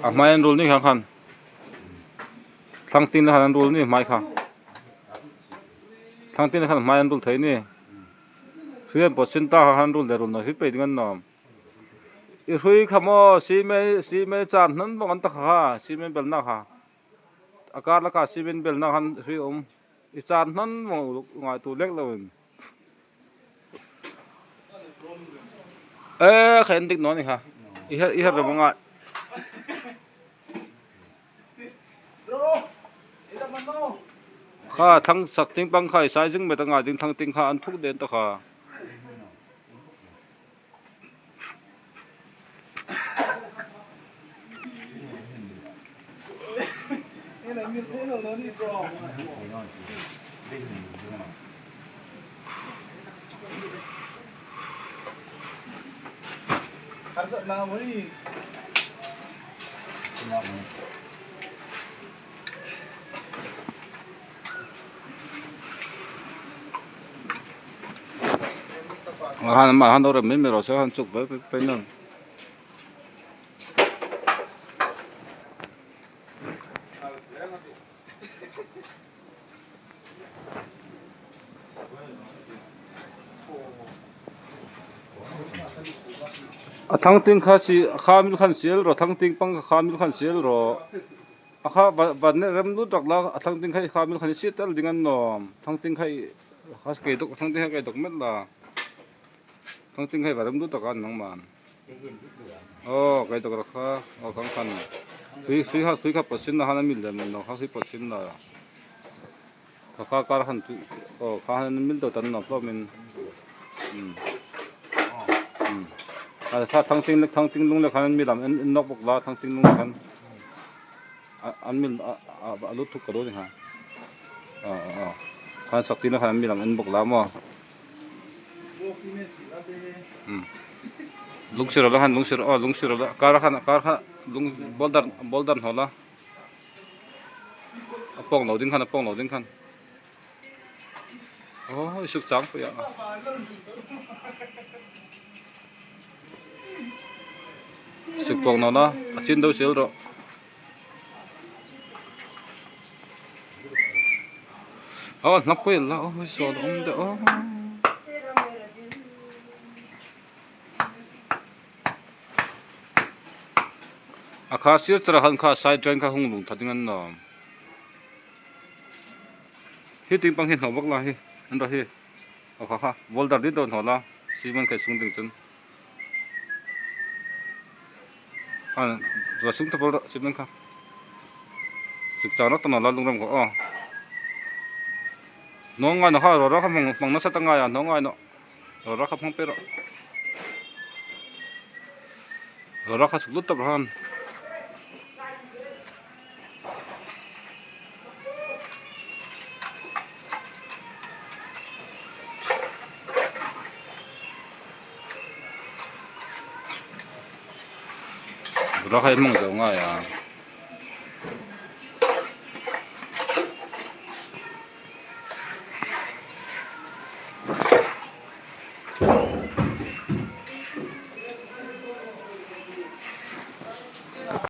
A hmai an rul ni kha khan thlang tin khan an rul ni hmai kha thlang tin khan hmai an rul thei ni hrui an pawt sin ta kha khan rul leh rul lo hi peih ding an nawm i hrui kha maw cement cement char hnan bawk an ta kha kha cement belna kha a kar laka cement belna khan hrui a awm i char hnan bawk ngai tur lek lo in. E kha en dik no ni kha i her i her ro nga kha thang sak ting pang kha i sai jing me ta nga ding thang ting kha an thuk den ta kha. Han mah han rem mai mai rawh se han chuk mai mai nan a thang ting kha si a kha mil khan sial rawh thang ting pang kha mil khan sial rawh. A kha van rem lut tak la a thlang ding kha i kha mil khan i hriat tal ding an nawm thlang ding kha i kha kei dawk thlang ding kha kei dawk met la thlang ding kha i va rem lut tak a an nang man aw kei dawk rak kha aw khang khan hrui hrui kha hrui kha pawt sin la khan a mil lem lo kha hrui pawt sin la kha kha kar khan chu aw kha khan an mil deuh tan nuam hlawm in umm umm kha thlang ding thlang ding lung leh khan an mil ang en nawk bawk la thlang ding lung leh khan. An mil a lut thuk ka dawn ha khan sak tina khan an mil ang en bawk la maw lung sir la khan lung sir aw lung sir la kar khan kar khan lung boulder boulder hnawh la a pawng lo ding khan a pawng lo ding khan aw i suk chang pui a. Suk pawng nawh na a chin deuh zel rawh. Aw hnap pawh la aw sawn awm deuh aw. A kha sir tara khan kha side drain kha hung lung that ding an awm. Hi ting pang hi hnawh vak la hi an rawh hi. Aw kha kha boulder deuh deuh hnawh la cement kha i sung ding chuan a zuah sung ta pawh rawh cement kha chuk chang rawk ta nawh la lung ram kha aw hnawng ngai nawh kha rawra kha hmang hmang nasa ta ngai a hnawng ngai nawh rawra kha hmang pei rawh rawra kha chuk lut tawp rawh han. Ra khai hmang zo ngai a.